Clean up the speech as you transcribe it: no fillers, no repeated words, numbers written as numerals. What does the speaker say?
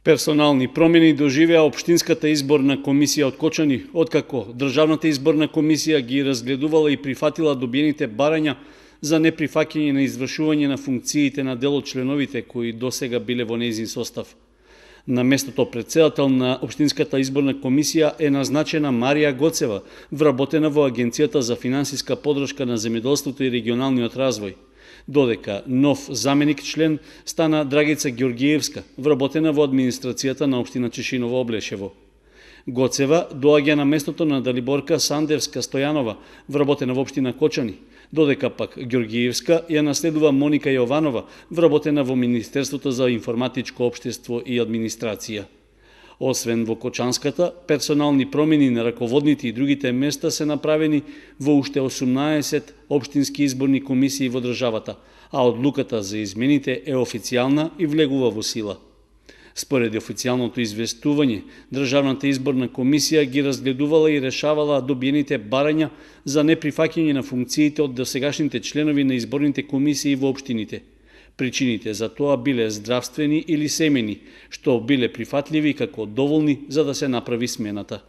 Персонални промени доживеа Општинската изборна комисија од Кочани, откако Државната изборна комисија ги разгледувала и прифатила добиените барања за неприфаќање на извршување на функциите на дел од членовите кои досега биле во нејзин состав. На местото претседател на Општинската изборна комисија е назначена Марија Гоцева, вработена во Агенцијата за финансиска поддршка на земјоделството и регионалниот развој, додека нов заменик член стана Драгица Ѓоргиевска, вработена во администрацијата на општина Чешиново-Облешево. Гоцева доаѓа на местото на Далиборка Сандевска Стојанова, вработена во општина Кочани, додека пак Ѓоргиевска ја наследува Моника Јованова, вработена во Министерството за информатичко општество и администрација. Освен во Кочанската, персонални промени на раководните и другите места се направени во уште 18 општински изборни комисии во државата, а одлуката за измените е официјална и влегува во сила. Според официјалното известување, Државната изборна комисија ги разгледувала и решавала добиените барања за неприфаќање на функциите од досегашните членови на изборните комисии во општините. Причините за тоа биле здравствени или семени, што биле прифатливи како доволни за да се направи смената.